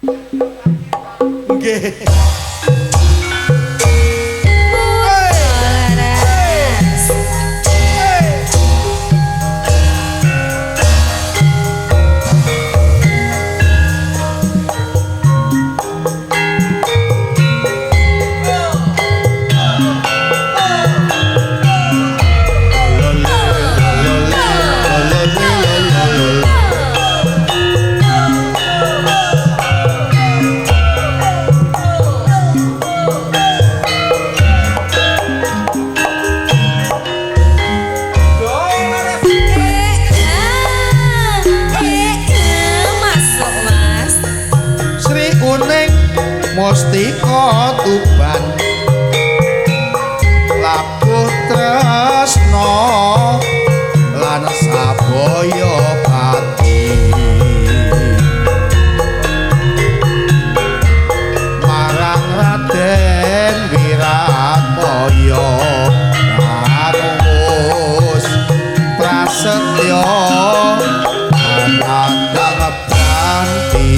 Nggih. Masuk, Mas. Sri Uning Mustika Tuban labuh tresna lan sabaya pati marang Raden Wiratmaya Karus prasetya anandang pranti.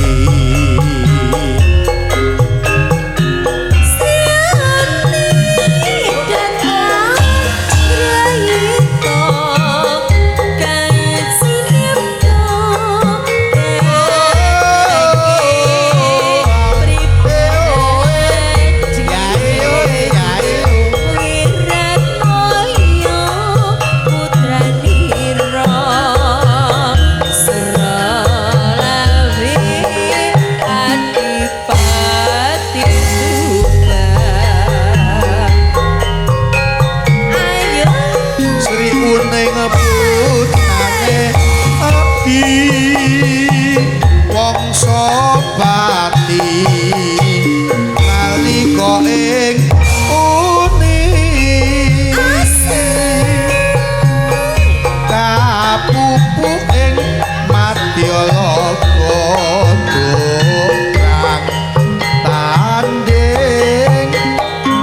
Sri Uning putrane abdi Wangsa Pati nalika ing uni kapupu ing Madyaloka perang tanding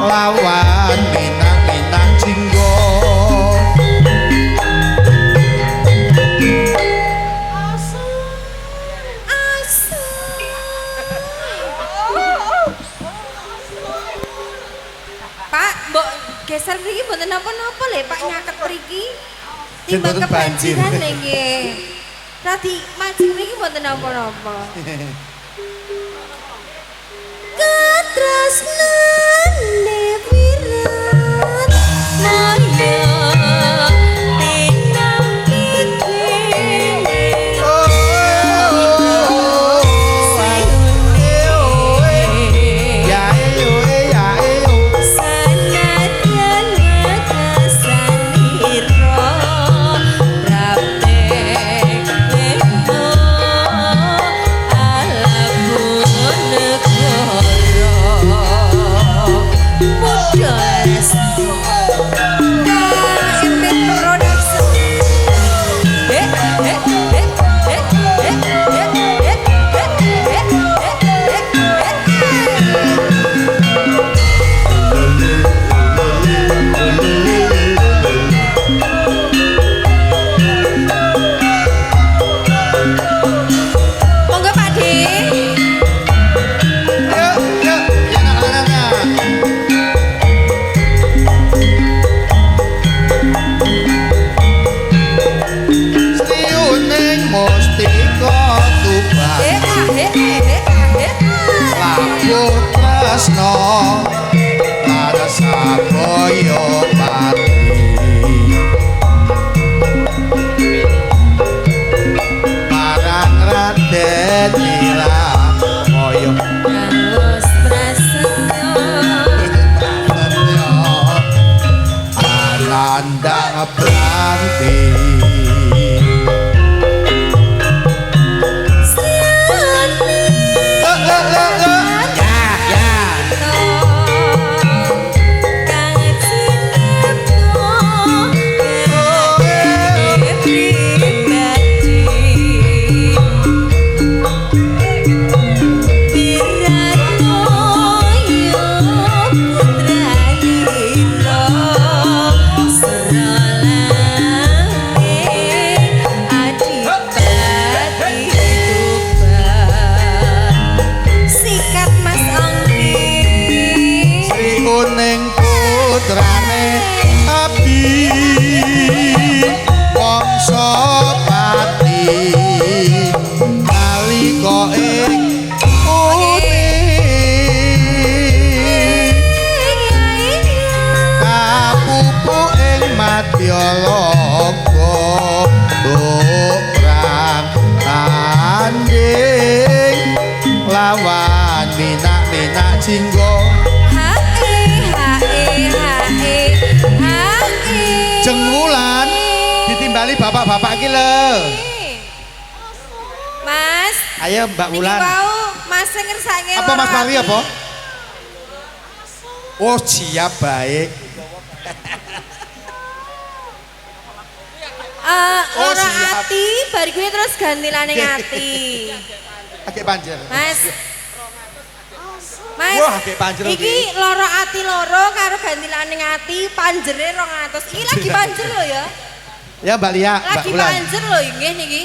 lawan minang-minang jingga. Pak, mbok geser mriki mboten napa-napa lho, Pak, nyaket mriki. Sing Timbang mboten banjir. Kebanjiran lho nggih. Radi mancing mriki mboten napa-napa. Katresnane wirat maya tinampi kene. Sanadyan wekasanira prapte lemo alabun negara. ing uni kapupu ing madyaloka perang tanding lawan minak-minak jinggo. Hae hae hae hae. Jeng Wulan ditimbali bapak-bapak iki lho. Mas, Ayo Mbak niki Wulan. wau Mas sing ngersake Apa Mas lara Parwi ati. apa? Oh siap baik. Oh, Lara siap. ati bar kuwi terus gantilane ati. Agek panjer. Mas. Mas. Wah, agek panjer Iki iki. lara ati loro karo gantilane ati panjere 200. Iki lagi panjer lho ya. Ya Mbak Lia, Mbak Lagi Wulan. panjer lho nggih niki.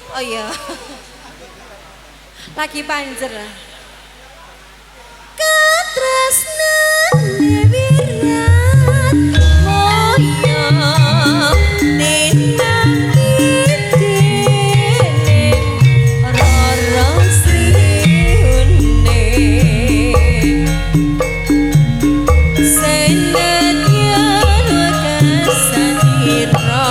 Oh iya. Lagi panjer. Katresnane wirat moyo tinang titine rara sriune senadyan wekasanira.